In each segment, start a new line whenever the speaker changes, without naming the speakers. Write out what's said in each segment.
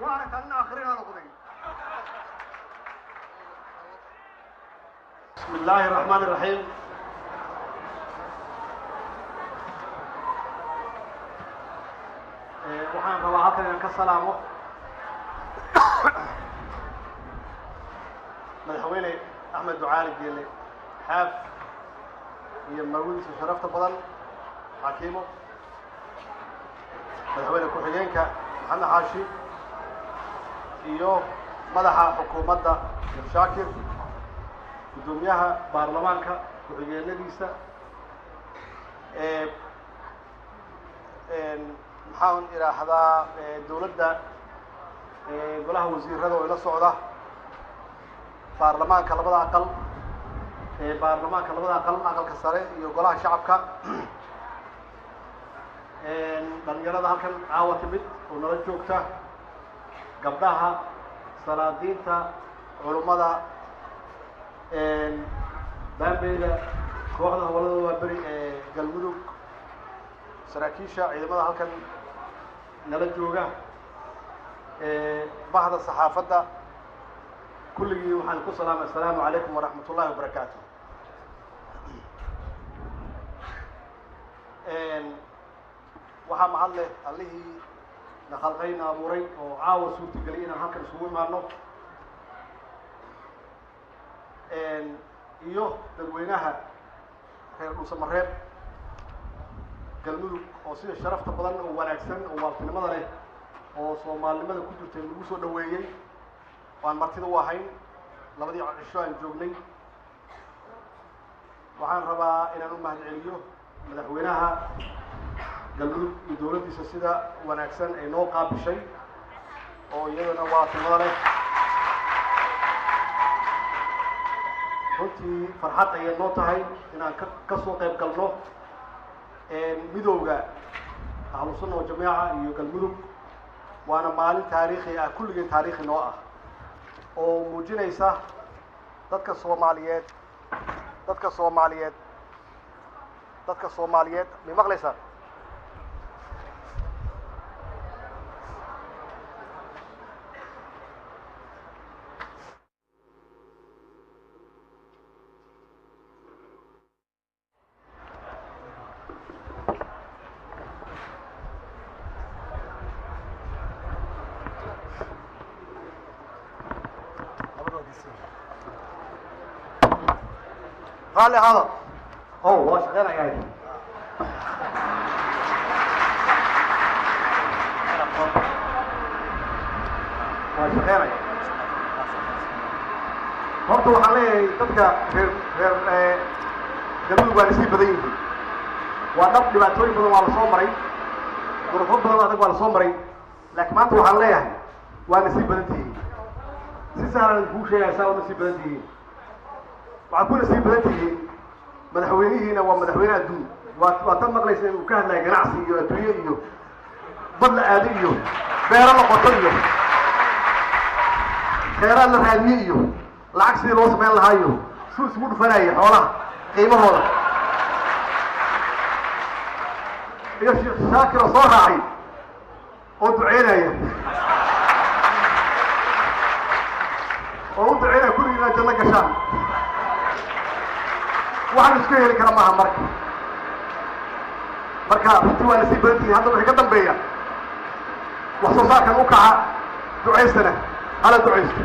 Waa aragtaa nin aakhirina noqday.
بسم الله الرحمن الرحيم. Waxaan rabaa halkan inaan ka salaamo Madaxweyne Axmed Ducaali Geele Xaaf iyo marwadiisa sharafta badan Xakiimo, Madaxweyne ku-xigeenka Maxamed Xaashi iyo madaxa xukuumadda Sheekh Shaakir, guddoomiyaha baarlamaanka, ku-xigeenadiisa, maxaan idhaahdaa, dowladda, golaha wasiirada oo ila socda, baarlamaanka labada aqal, baarlamaanka labada aqal, Aqalka Sare iyo Golaha Shacabka, dhalinyarada halkan caawa timid oo nala joogta, gabdhaha, salaadiinta, culummada, baambeyda, kooxda Hobolada Waaberi ee Galmudug, saraakiisha ciidamada halkan nala jooga, bahda saxaafadda, kulligii waxaan ku salaamay: assalaamu calaykum waraxmat ullahi wabarakaatu. Waxaa mahad leh Allihii na khalqayna abuuray oo caawa suurtageliyay inaan halkan isugu imaano, iyo dadweynaha reer Dhuusamareeb, Galmudug, oo sida sharafta badan oo wanaagsan oo waaltinimada leh oo soomaalinimada ku jirtay lagu soo dhaweeyey waan martida u ahayn labadii cisho aan joognay. Waxaan rabaa inaan u mahad celiyo madaxweynaha Galmudug iyo dowladdiisa sida wanaagsan ay noo qaabishay oo iyadana waaltinimada leh. Runtii farxad ayay noo tahay inaan ka soo qayb galno midowga Ahlu Sunna Wajamaaca iyo Galmudug, waana maalin taariikhi ah, kulligeen taariikhi noo ah, oo muujinaysa dadka Soomaaliyeed. May maqlaysaa? Raalli ahaada. Oh, waa shaqeynayaa. Waa shaqeynaya. Horta waxaan leeyahay dadka reer Galmudug waa nasii badan yihiin. Waa dhab, dhibaatooyin badan waa la soo maray, duruufo badan adag waa la soo maray, laakiin maanta waxaan leeyahay waa nasiib badan tihiin. Si sahlan kuu sheegaya saa waa nasiib badan tihiin. Waxaad ku nasiib badan tihiin madaxweynihiina waa madaxweyne adduun. Waa tan maqlaysa inuu ka hadlaya ganacsi iyo adduunye iyo bad la aado iyo beero la qoto iyo kheyraad la raadiye iyo lacag sidii loo samayn lahaa iyo suu isugu dhufanayay xoolaha qiimahooda, iyo Sheekh Shaakir oo soo raacay oo duceynaya, oo u duceynaya kulligii inaad janno gashaan. Waxaan isku heli kara maaha. Marka runtii waa nasiib badan tihiin. Hadda wixii ka dambeeya wax soo saarkan u kaca, ducaystana, hala ducaysto.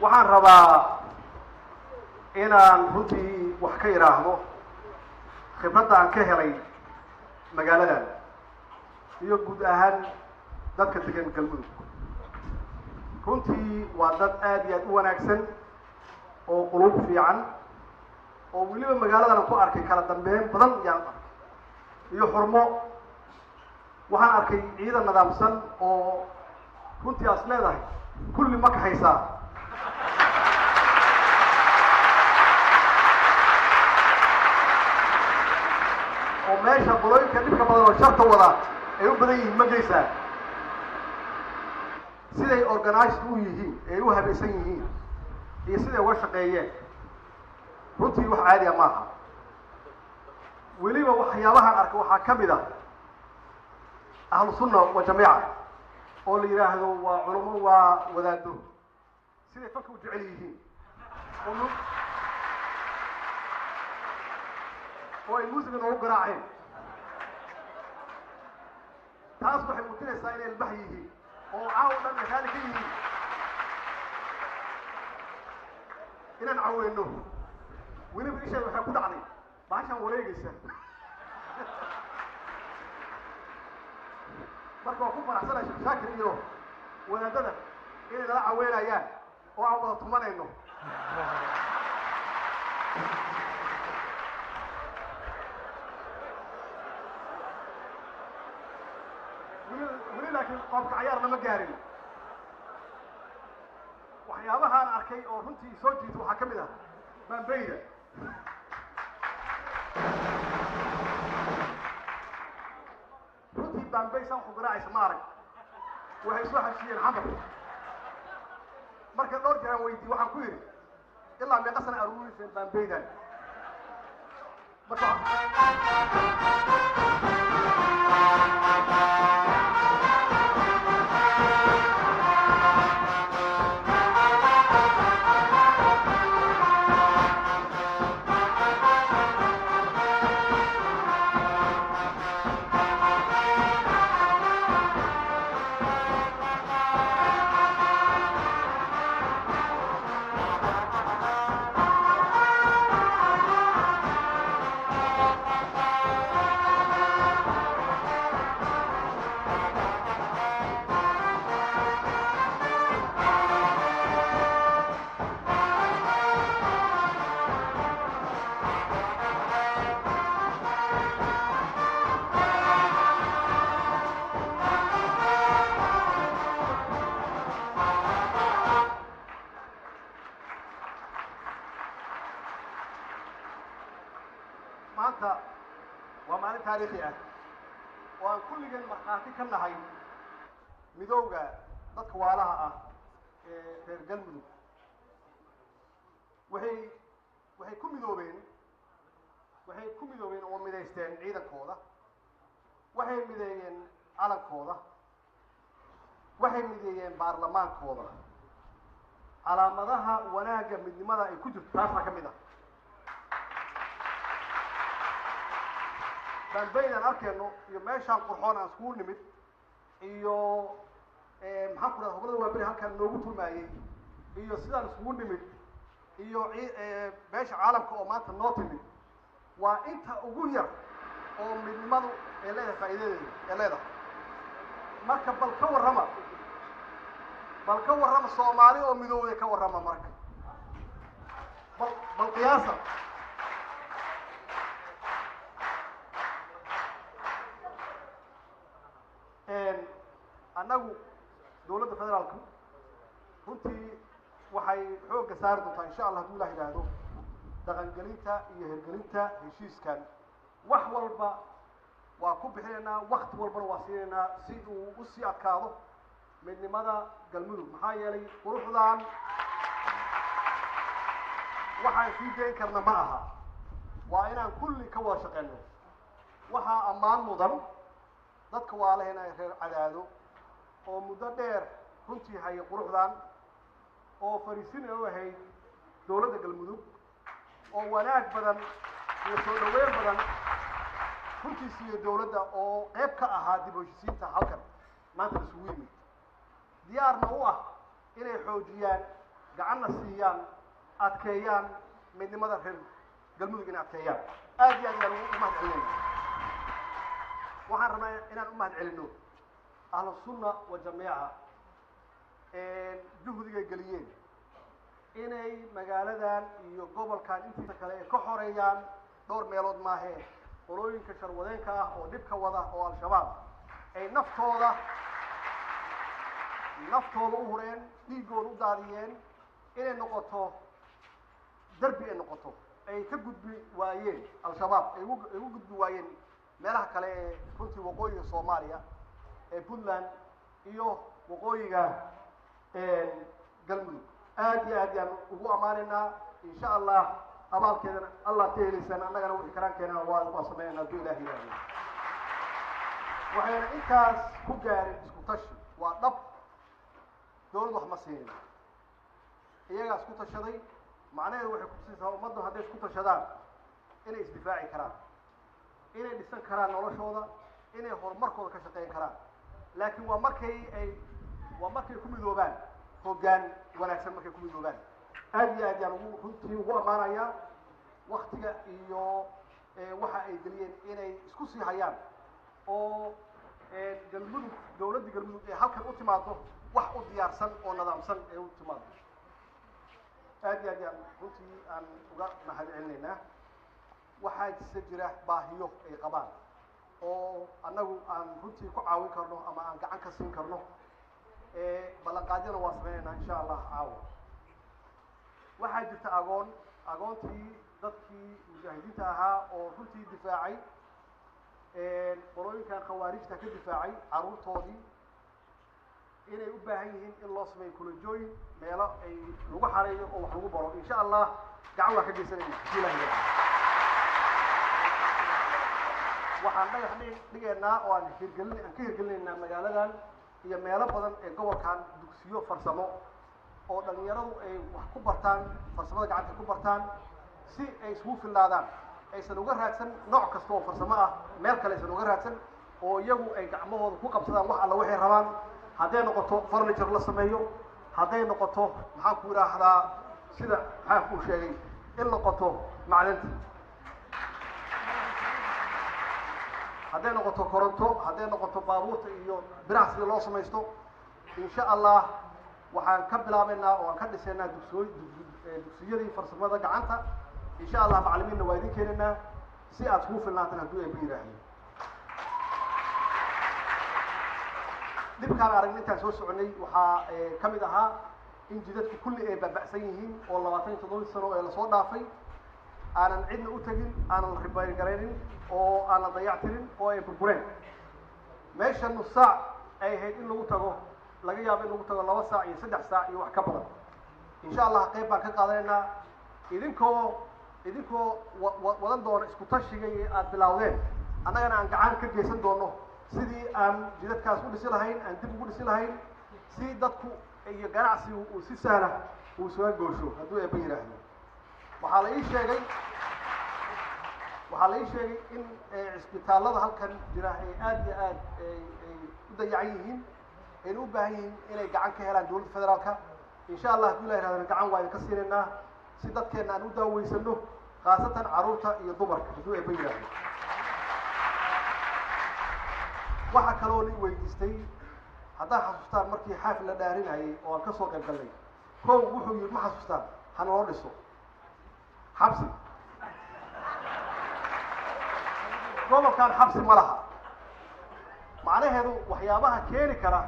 Waxaan rabaa inaan runtii wax ka idhaahdo khibradda aan ka helay magaaladan iyo guud ahaan dadka degan Galmudug. Runtii waa dad aad iyo aad u wanaagsan oo qulub fiican, oo weliba magaaladan ku arkay kala dambeyn badan yaan arkay iyo xurmo. Waxaan arkay ciidan nidaamsan oo runtii aas leedahay kulli ma kaxaysaa, oo meesha qolooyinka dhibka badan oo sharta wada ay u badan yihiin ma geysaa. Siday organized u yihiin, ay u habaysan yihiin iyo siday uga shaqeeyeen, runtii wax caadiya maaha. Weliba waxyaabahaan arkay waxaa ka mid a Ahlu Sunna wa Jamiica oo la yidhaahdo waa culamo, waa wadaado, siday fanka u jecel yihiin oo ay muusiga noogu garaaceen, taas waxay muujinaysaa inay ilbax yihiin oo caawa dhan ay raali ka yihiin inaan caweyno. Weliba isheeda waxay ku dhacday bahashaan wareegaysa. Marka waa ku faraxsanahay Sheekh Shaakir iyo wadaadada inay nala caweynayaan oo aan wada tumanayno. Weli laakiin qoobka cayaar lama gaarin. Waxyaabahaan arkay oo runtii soo jiita waxaa ka mid ah baambeyda. Runtii baambey san waxu garaacaysa ma arag. Waxay soo xashiyeen Xamar. Marka dhowr jiraan weydiiy, waxaan ku yidhi, ilaa meeqa sana aruuriseen baambeydan? Marka maanta waa maalin taariikhi ah oo aan kulligeen markhaati ka nahay midowga dadka waalaha ah ee reer Galmudug. Waxay ku midoobeen, waxay ku midoobeen oo midaysteen ciidankooda, waxay mideeyeen calankooda, waxay mideeyeen baarlamaankooda. Calaamadaha wanaagga midnimada ay ku jirto taasaa ka mid ah. Baanbaydaan arkayno iyo meeshaan qurxoon aan iskugu nimid iyo maxaan ku rahda hoblada waa beri halkaan noogu tulmaayey iyo sidaan iskugu nimid iyo beesha caalamka oo maanta noo timid, waa inta ugu yar oo midnimadu ay leedahay, faa'iidadeedu ay leedahay. Marka bal ka warrama, bal ka warrama Soomaali oo midoowday, ka warrama. Marka bal qiyaasa. Annagu dowladda federaalku runtii waxay xoogga saari doontaa, insha Allah hadduu Ilah yidhaahdo, dhaqangelinta iyo hirgelinta heshiiskan. Wax walba waa ku bixinaynaa, wakti walbana waa siinaynaa si uu usii adkaado midnimada Galmudug, maxaa yeelay quruxdan waxaan sii dayn karna ma aha, waa inaan kulli ka wada shaqeyno. Waxaa ammaan mudan dadka waalahena ay reer Cadaado oo muddo dheer runtii hayay quruxdan oo fariisin ay u ahayd dowladda Galmudug oo wanaag badan iyo soo dhaweyn badan runtii siiyo dowladda oo qayb ka ahaa dib u heshisiinta halkan maanta isugu yimid, diyaarna u ah inay xoojiyaan, gacanna siiyaan, adkeeyaan midnimada reer Galmudug, inay adkeeyaan. Aad iyo aad ayaan ugu mahad celinayna. Waxaan rabnaa inaan u mahad celinno Ahlu Sunna wa Jamiica juhdigay geliyeen inay magaaladan iyo gobolkan intiisa kale ay ka xoreeyaan dhowr meelood maahee qolooyinka sharwadeenka ah oo dhibka wada oo Al-Shabaab, ay naftooda u hureen, dhiiggooda u daadiyeen inay noqoto derbi, ay noqoto ay ka gudbi waayeen Al-Shabaab, ay ugu gudbi waayeen meelaha kale ee runtii waqooyiga Soomaaliya ee Puntland iyo waqooyiga Galmudug. Aad iyo aad yaan ugu ammaanaynaa. Insha Allah abaalkeedana Allah ka helaysaan, annagana wixii karaan keenana waa sameynayna hadduu Ilaah yidhaahdo. Waxayna intaas ku gaarin isku tashi. Waa dhab, dowlad wax ma siinin, iyagaa isku tashaday. Macnaheedu waxay kutusaysaa ummaddu hadday isku tashadaan inay isdifaaci karaan, inay dhisan karaan noloshooda, inay horumarkooda ka shaqayn karaan. Laakiin waa markay ku midoobaan hoggaan wanaagsan, markay ku midoobaan. Aad iyo aad yaan ugu runtii ugu ammaanayaa waktiga iyo waxa ay geliyeen inay isku sii hayaan oo Galmudug, dowladda Galmudug ee halkan u timaado wax u diyaarsan oo nidaamsan ee u timaado. Aad iyo aad yaan runtii aan uga mahad celinaynaa. Waxaa jise jira baahiyo ay qabaan oo annagu aan runtii ku caawin karno ama aan gacan ka siin karno. Ballanqaadyana waa sameynaynaa insha Allah caawa. Waxaa jirta agoon, agoontii dadkii mujaahidiinta ahaa oo runtii difaacay qolooyinkan khawaarijta ka difaacay carruurtoodii, inay u baahan yihiin in loo sameeyo kulajooyin, meelo ay lagu xareeyo oo wax lagu baro. Insha Allah gacan waa ka geysanayna hadii Ilahi yidhaahdo. Waxaan dhagax dhigaynaa oo aan hirgelin aan ka hirgelinaynaa magaaladan iyo meelo badan ee gobolkan dugsiyo farsamo oo dhalinyaradu ay wax ku bartaan, farsamada gacanta ku bartaan, si ay isugu filnaadaan, aysan uga raadsan nooc kasta oo farsamo ah meel kale aysan uga raadsan, oo iyagu ay gacmahooda ku qabsadaan wax alla waxay rabaan, hadday noqoto furniture la sameeyo, hadday noqoto maxaan ku idhaahdaa sida Xaaf uu sheegay in noqoto macdanta, hadday noqoto koronto, hadday noqoto baabuurta iyo biraha sida loo samaysto. Insha Allah waxaan ka bilaabaynaa oo aan ka dhisaynaa dugsiyadii farsamada gacanta. Insha Allah macallimiinna waa idin keenaynaa si aad kugu filnaataan hadduu Eebba yidhaahdo. Dhibkaan aragna intaan soo soconay waxaa ka mid ahaa in jidadku kulli ay baaba'san yihiin oo 27 sano ee lasoo dhaafay aanan cidna u tegin, aanan la ribayrgaraynin oo aan la dayactirin oo ay burbureen. Meesha nus saac ay ahayd in lagu tago, laga yaabo in lagu tago 2 saac iyo 3 saac iyo wax ka badan. Insha Allah qayb baan ka qaadanaynaa, idinkoo wadan doona isku tashiga iyo aada bilowdeen, annagana aan gacan ka geysan doono sidii aan jidadkaas u dhisi lahayn, aan dib ugu dhisi lahayn, si dadku iyo ganacsigu uu si sahla uu isaga goosho hadduu Eebba yidhaahdo. Waxaa la ii sheegay in cisbitaallada halkan jira ay aad iyo aad ay u dayacan yihiin, ayna u baahan yihiin inay gacan ka helaan dowladda federaalka. Insha Allah hadduu Ilah yidhahdana gacan waa idinka siinaynaa si dadkeenna aan u daaweysano, khaasatan carruurta iyo dumarka hadduu Eebba yidhaahdo. Waxaa kaloo la weydiistay, haddaad xasuustaan markii Xaaf la dhaarinayay oo aan ka soo qayb gallay, kow wuxuu yidhi, ma xasuustaan, hana loo dhiso xabsi. Gobolkan xabsi ma laha. Macnaheedu waxyaabaha keeni kara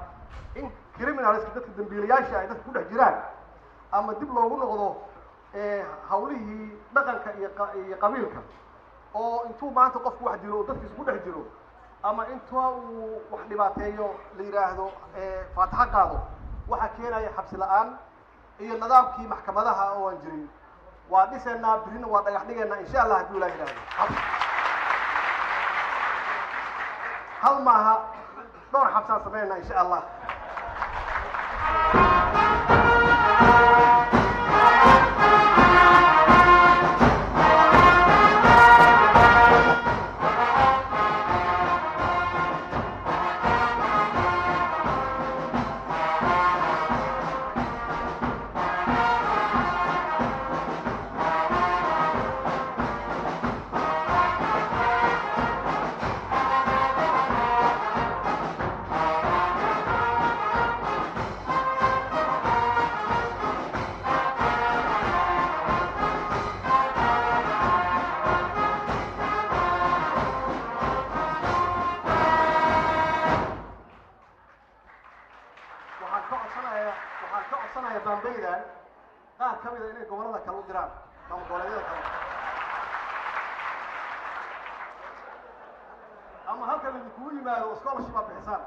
in criminalska, dadka dambiilayaasha, ay dadka ku dhex jiraan ama dib loogu noqdo hawlihii dhaqanka iyo qabiilka, oo intuu maanta qofku wax dilo oo dadkiisa ku dhex jiro ama inta uu wax dhibaateeyo la yidhaahdo faataxo qaado, waxaa keenaya xabsi la-aan iyo nidaamkii maxkamadaha oo aan jirin. Waa dhisaynaa, birina waa dhagax dhigaynaa insha Allah hadduu Ilah yidhaahdo. Xabsi hal maaha, dhowr xabsaan sameynaa insha Allah. Waxaan ka codsanayaa baambaydan qaar ka mida inay gobollada kale u diraan, ama goboleedyada kale, ama halkan idinkugu yimaado scholarship aad bixisaan.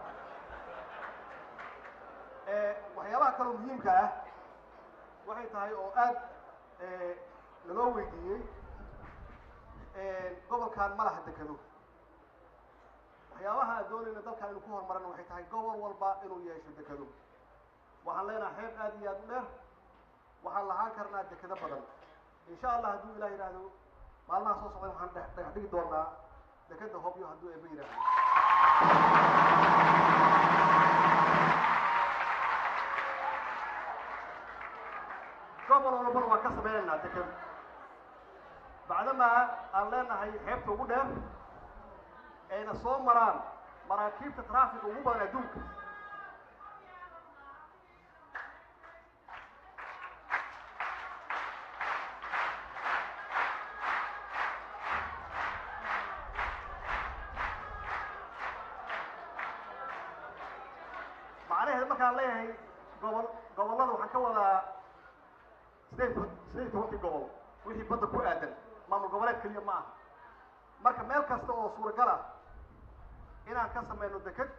Waxyaabaha kaloo muhiimka ah waxay tahay oo aad naloo weydiiyey, gobolkan ma laha dekado. Waxyaabaha aan doonayna dalkan inuu ku horumarana waxay tahay gobol walba inuu yeesho dekado. Waxaan leenahay xeeb aad iyo aad u dheer, waxaan lahaan karnaa dekado badan. Insha Allah hadduu Ilaah yidhaahdo, maalmaha soo socda waxaan dhagax dhigi doonaa dekada Hobyo, hadduu Eebe yidhaahdo. Gobol walbana waan ka sameynaynaa dekado, bacdamaa aan leenahay xeebta ugu dheer ayna soo maraan maraakiibta traffica ugu badan adduunka. Macnaheed markaan leeyahay gobol, gobollada waxaan ka wadaa 18 gobol wixii badda ku aadan, maamul goboleed keliya ma aha. Marka meel kasta oo suuragal ah inaan ka sameyno deked,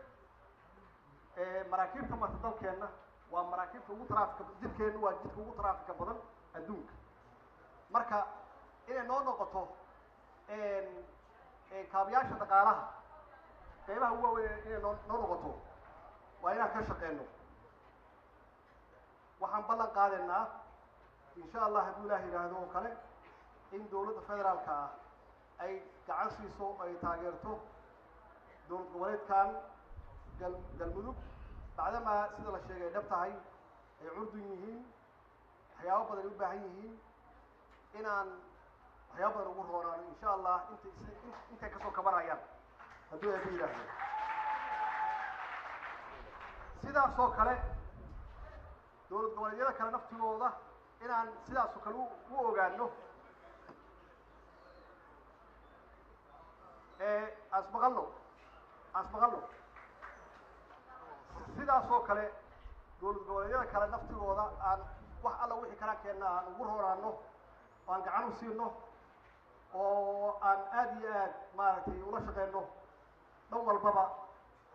maraakiibta marta dalkeenna waa maraakiibta ugu trafficka, jidkeennu waa jidka ugu trafficka badan adduunka. Marka inay noo noqoto kaabayaasha dhaqaalaha qeybaha ugu waaweyn inay noo noqoto, waa inaan ka shaqeyno. Waxaan ballan qaadaynaa, insha Allah hadduu Ilaah yidhaahdo oo kale, in dowladda federaalka ah ay gacan siiso oo ay taageerto dowlad goboleedkan Galmudug, bacdamaa sida la sheegay ay dhab tahay, ay curdun yihiin, waxyaabo badan ay u baahan yihiin, inaan waxyaabo badan ugu roonaano, insha Allah, intay intay kasoo kabanayaan, hadduu Eebe yidhaahdo. Sidaasoo kale dowlad goboleedyada kale naftigooda inaan sidaasoo kale u ogaano. Asmaqalno, asmaqalno. Sidaasoo kale dowlad goboleedyada kale naftigooda aan wax alla wixii kalaan keenna aan ugu roonaano oo aan gacan u siino oo aan aada iyo aad maaragtay ula shaqeyno dhan walbaba,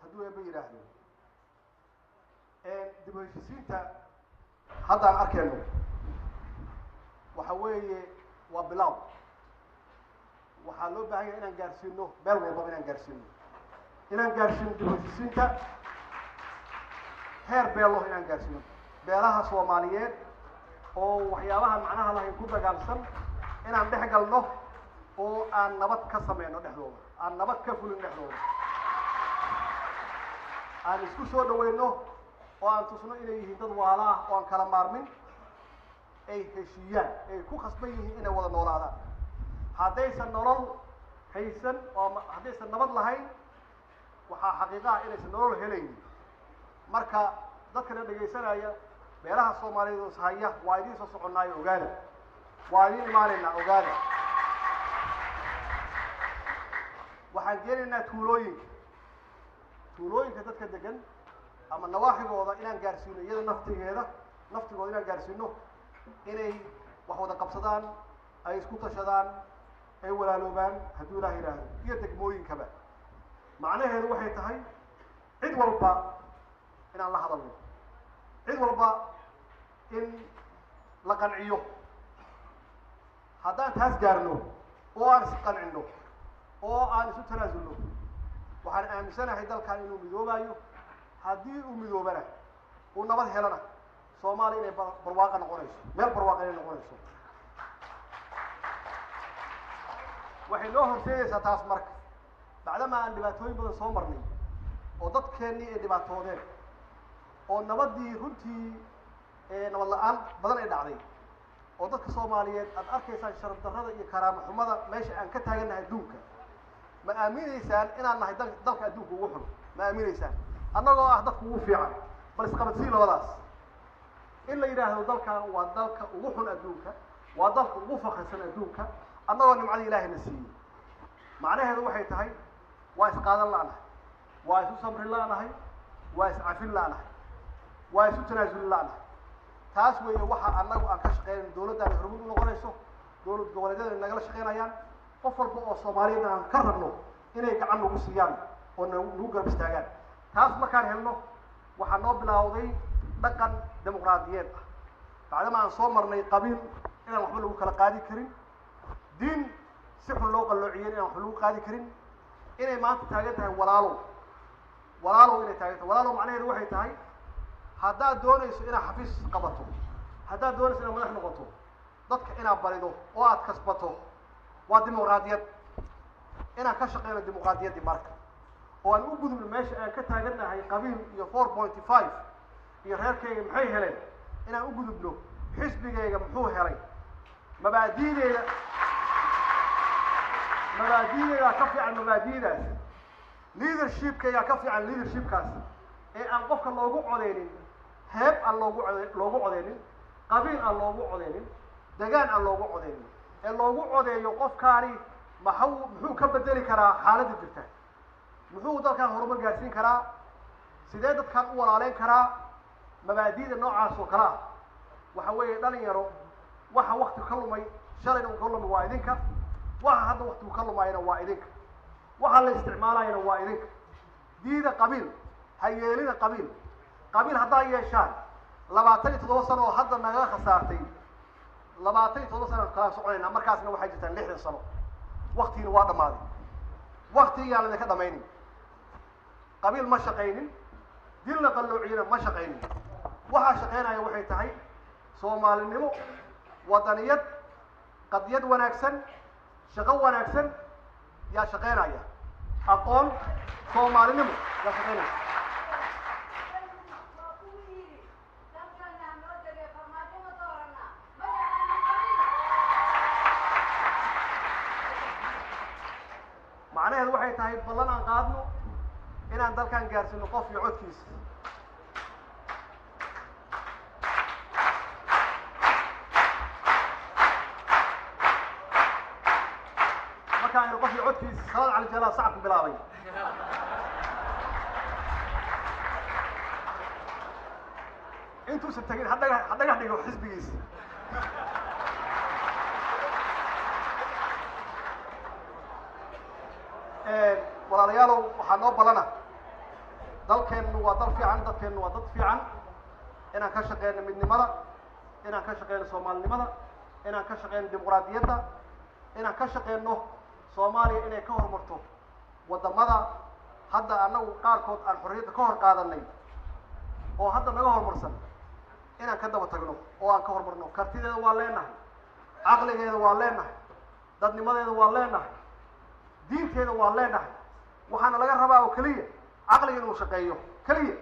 hadduu Eebe yidhaahdo. Dib u heshiisiinta hadda aan arkayno waxa weeye waa bilow. Waxaa loo baahan yahay inaan gaarsiino meel walbaba, inaan gaarsiino dib u heshiisiinta heer beelo, inaan gaarsiino beelaha Soomaaliyeed oo waxyaabaha macnaha lahayn ku dagaalsan, inaan dhex galno oo aan nabad ka sameyno dhexdooda, aan nabad ka fulin dhexdooda, aan isku soo dhaweyno oo aan tusno inay yihiin dad waala ah oo aan kala maarmin, ay heshiiyaan, ay ku khasban yihiin inay wada noolaadaan. Haddaysan nolol haysan oo haddaysan nabad lahayn, waxaa xaqiiqaha inaysan nolol helaynin. Marka dadkana dhegaysanaya, beelaha Soomaaliyeed oo ishaya, waa idiin soo soconnaayo, ogaada. Waa idiin imaanaynaa, ogaada. Waxaan geenaynaa tuulooyinka, tuulooyinka dadka degan ama nawaaxigooda inaan gaarsiino, iyada naftigeeda naftigooda inaan gaarsiino inay wax wada qabsadaan, ay isku tashadaan, ay walaaloobaan, hadduu Ilaah yidhaahdo, iyo degmooyinkaba. Macnaheedu waxay tahay cid walba inaan la hadalno, cid walba in la qanciyo. Haddaan taas gaarno oo aan isqancino oo aan isu tanaasulno, waxaan aaminsanahay dalkan inuu midoobaayo. Haddii uu midoobana, uu nabad helana, Soomaaliya inay barwaaqa noqonayso, meel barwaaqa inay noqonayso. Waxay noo horseedaysaa taas. Marka bacdamaa aan dhibaatooyin badan soo marnay oo dadkeennii ay dhibaatoodeen oo nabaddii runtii nabad la-aan badan ay dhacday oo dadka Soomaaliyeed aad arkaysaan sharaf darrada iyo karaamo xumada meesha aan ka taagannahay adduunka, ma aaminaysaan inaan nahay dalka adduunka ugu xun? Ma aaminaysaan annagoo ah dadka ugu fiican? Bal isqabadsii labadaas, in la yidhaahdo dalkan waa dalka ugu xun adduunka, waa dalka ugu fakrisan adduunka, annagoo nimcada Ilaahayna siiyey. Macnaheedu waxay tahay waa isqaadan la'nahay, waa isu samri la'nahay, waa iscafin la'nahay, waa isu tanaasulin la'nahay. Taas weeye waxa annagu aan ka shaqeynayno, dowladdaana hormuud u noqonayso, dowlad goboleedyada nagala shaqeynayaan, qof walba oo Soomaaliyeedna aan ka rabno inay gacan nagu siiyaan oo nagu garab istaagaan. Taas markaan helno, waxaa noo bilaawday dhaqan dimuqraadiyeed ah. Bacdama aan soo marnay qabiil inaan waxba lagu kala qaadi karin, diin si xun loo qalloociyeen inaan waxba lagu qaadi karin. Inay maanta taagan tahay walaalow, walaalow inay taagan tahay walaalow, macnaheedu waxay tahay haddaad doonayso inaad xafiis qabato, haddaad doonayso inaad madax noqoto, dadka inaad barido oo aad kasbato waa dimuqraadiyad. Inaan ka shaqeyno dimuqraadiyaddii marka oo aan u gudubno meesha aan ka taagannahay qabiil iyo 4.5 iyo reerkayga maxay heleen, inaan u gudubno xisbigayga muxuu helay, mabaadi'deeda, mabaadi'deedaa ka fiican mabaadi'daas, leadershipkaygaa ka fiican leadershipkaas, ee aan qofka loogu codeynin heeb, aan loogu codeynin qabiil, aan loogu codeynin degaan, aan loogu codeynin, ee loogu codeeyo qofkaani maxuu ka bedeli karaa xaaladda jirta, muxuu dalkan horumar gaarsiin karaa, sidee dadkan u walaaleyn karaa. Mabaadi'da noocaas oo kale ah waxa weeye dhalinyaro, waxa wakti ka lumay shalayna uu ka lumay waa idinka, waxa hadda waktigu ka lumayna waa idinka, waxa la isticmaalayana waa idinka. Diida qabiil, ha yeelina qabiil. Qabiil haddaa yeeshaan 27 sano oo hadda nagaga khasaartay, 27 sano kalaan soconaynaa, markaasna waxay jirtaan 60 sano, waktigiina waa dhammaaday. Waktigigaan idinka dhamaynin. Qabiil ma shaqaynin, dil la qalloociyana ma shaqaynin. Waxaa shaqaynaya waxay tahay soomaalinimo, wadaniyad, qadiyad wanaagsan, shaqo wanaagsan yaa shaqaynaya, aqoon, soomaalinimo yaa shaqaynaya.
Waa kuwii yidhi dalkana hanoo degay, Farmaajo ma dooranaa, ma yaqaano qabiil.
Macnaheedu waxay tahay ballan aan qaadno inaan dalkan gaarsiino qof iyo codkiisa. Markaan aynu qof iyo codkiisa, Salaad Cali Jalaa sacabku bilaabay. Intuusan tegin ha dhagax dhigo xisbigiisa. Walaalayaalow, waxaa noo ballana dalkeennu waa dal fiican, dadkeennu waa dad fiican, inaan ka shaqeyno midnimada, inaan ka shaqeyno soomaalinimada, inaan ka shaqeyno dimuqraadiyadda, inaan ka shaqeyno Soomaaliya inay ka horumarto waddamada hadda annagu qaarkood aan xorriyadda ka hor qaadanay oo hadda naga horumarsan, inaan ka daba tagno oo aan ka horumarno. Kartideeda waa leenahay, caqligeeda waa leenahay, dadnimadeeda waa leenahay, diinteeda waa leenahay. Waxaana laga rabaa oo keliya caqliga inuu shaqeeyo keliya.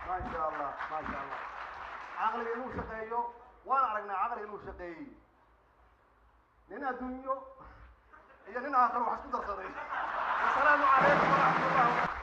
Maa sha Allah, maa sha Allah. Caqliga inuu shaqeeyo waan aragnaa, caqliga inuu shaqeeyey nin adduunyo iyo nin aakhiro wax isku darsaday. Wasalaamu calaykum waraxmat ullah.